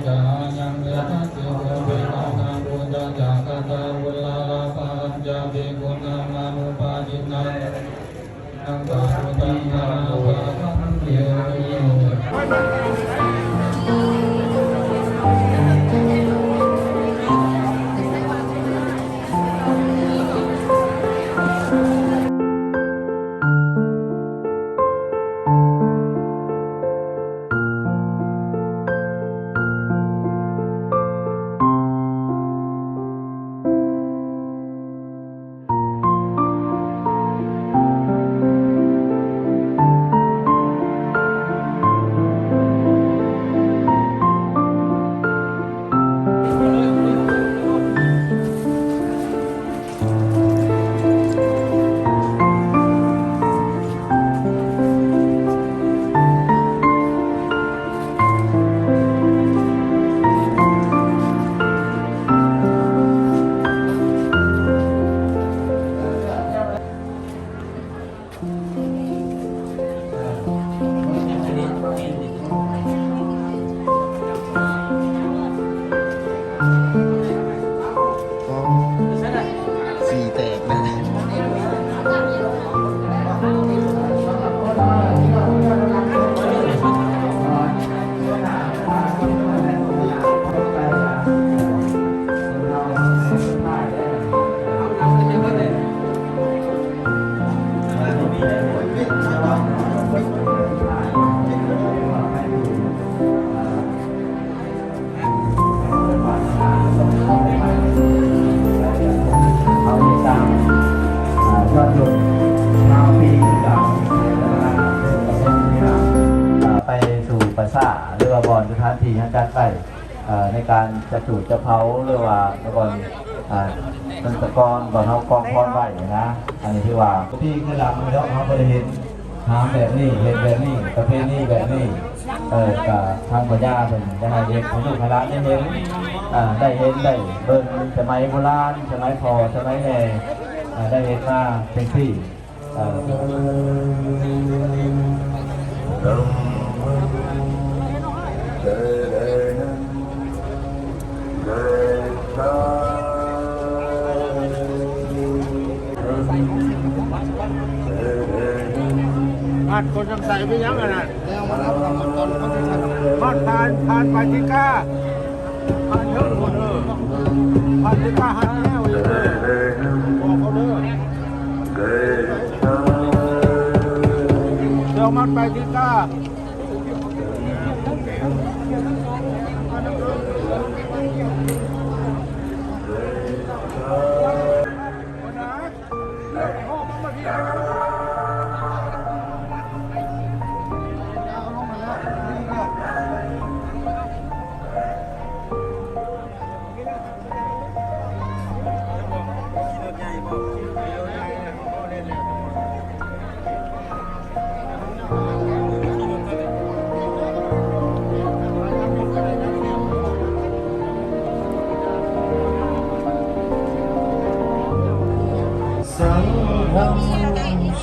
ຈາຍັງເວລາເສໂວເວລານາໂກຈາຈັກກະຕາໂວລາລາພາອັນຈາເບກຸນາມານຸປາທິນາ ໄປສູ່ປາສາດ ຫຼືວ່າບ່ອນສະຖານທີ່ເຮົາຈັດໄວ້ ເອີ່ ໃນການຈັດຕູດຈັດເຜົາ ຫຼືວ່າໃນບ່ອນ ເອີ່ ເປັນຕະກອນ ບ່ອນເຮົາກອງພອນໄວ້ນະ. ອັນນີ້ຖືວ່າທີ່ຄືຫຼັງເນາະ ເຮົາບໍ່ໄດ້ເຫັນຖາມແບບນີ້ ເຫັນແບບນີ້ ປະເພນີແບບນີ້ ເອີ່ ກະທາງພໍ່ຍ່າເພິ່ນຈະໃຫ້ເຮັດໃຫ້ລູກໃຫ້ຫຼານໄດ້ເຫັນ ເອີ່ ໄດ້ເຫັນໄດ້ເບິ່ງ ສະໄໝໂບລານ ສະໄໝພໍ່ສະໄໝແມ່ ເອີ່ ໄດ້ເຮັດມາຈັ່ງຊີ້. ຫາດຄົນຍັງໃສໄປຍັງອັນນັ້ນ ຫາດຜ່ານ ຜ່ານໄປທີ່ກາ ຜ່ານເທິງພຸ້ນເດີ ຜ່ານທີ່ກາຫັນແນວຢູ່ເດີ ບອກເຂົາເດີ ເຈົ້າມັນໄປທີ່ກາ.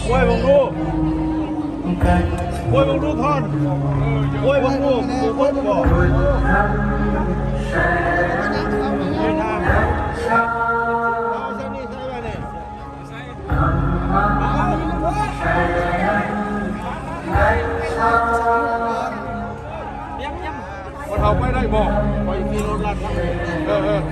ໂອ້ຍ ເບິ່ງດູ ໂອ້ຍ ເບິ່ງດູທ່ອນ ໂອ້ຍ ເບິ່ງດູ ເບິ່ງດູບໍ່ ເດີນທາງ ເອົາໃສ່ນີ້ໃສ່ໄວ້ນີ້ ພວກເຮົາໄປໄດ້ບໍ່? ຂ້ອຍຂີ່ລົດລັດນຳ ເອີ ເອີ. ໂອ້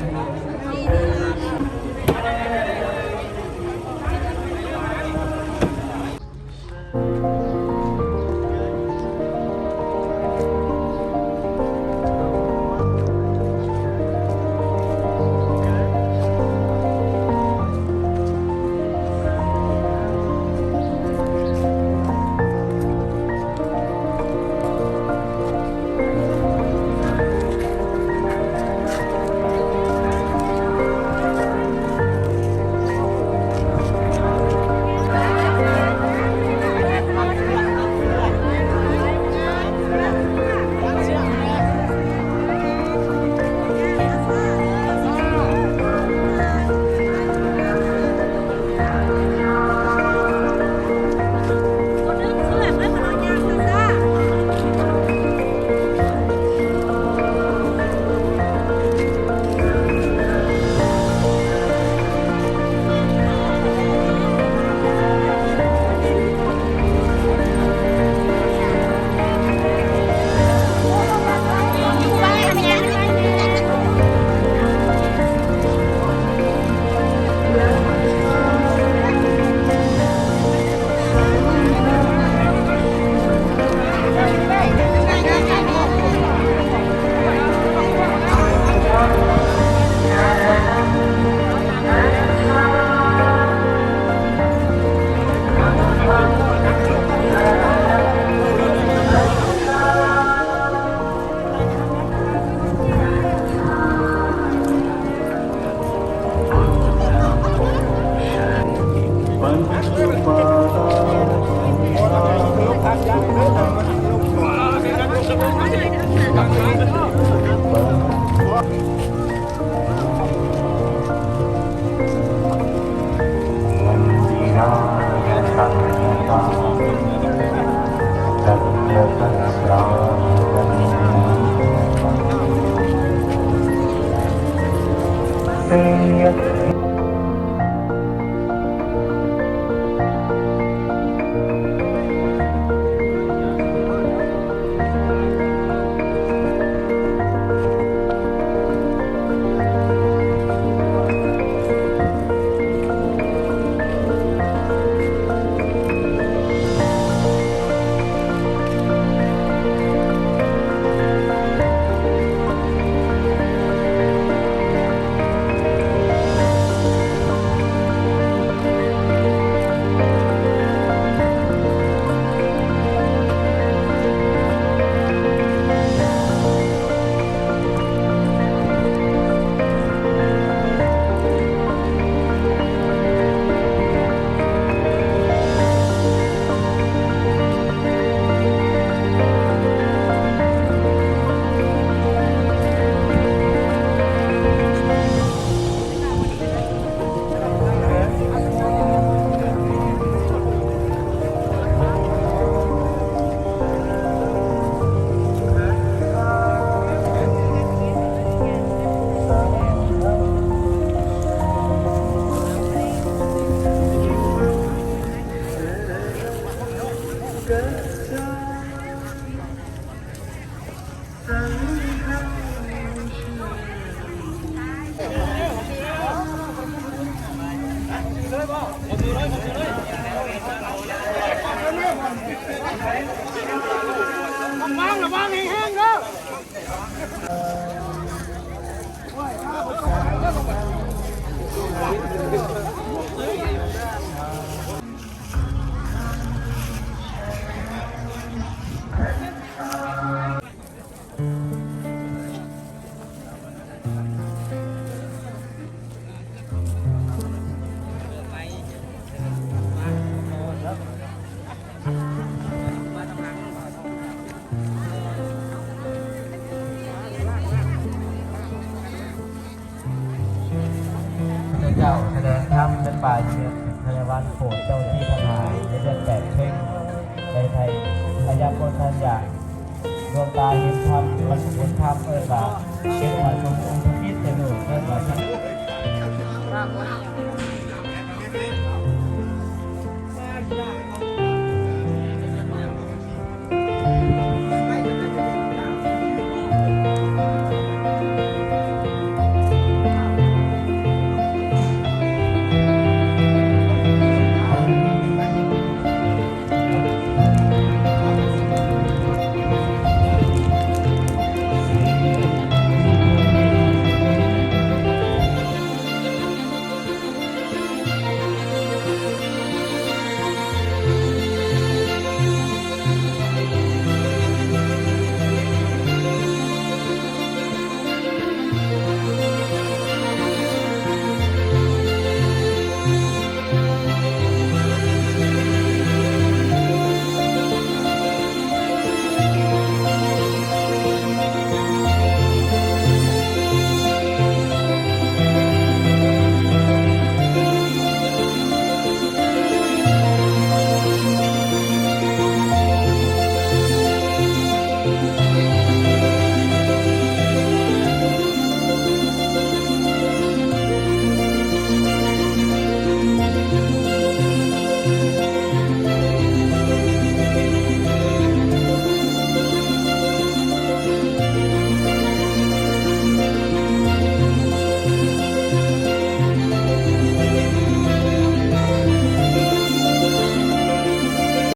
ລະວັງ ລະວັງແຮງໆເດີ. ພະເຈົ້າສະແດງທຳໃນປ່າເຂດໄພຍະວັນ ໂປດເຈົ້າທີ່ທັງຫຼາຍ ໃນເດືອນແປດເພັງ ໃນໄທອາຍາໂພທັນຍາ ດວງຕາເຫັນທຳ ບັນລຸຜົນທຳ ເອີ້ນວ່າເປັນພະສົງອົງທຳອິດ ແຕ່ໂດຍເອີ້ນວ່າ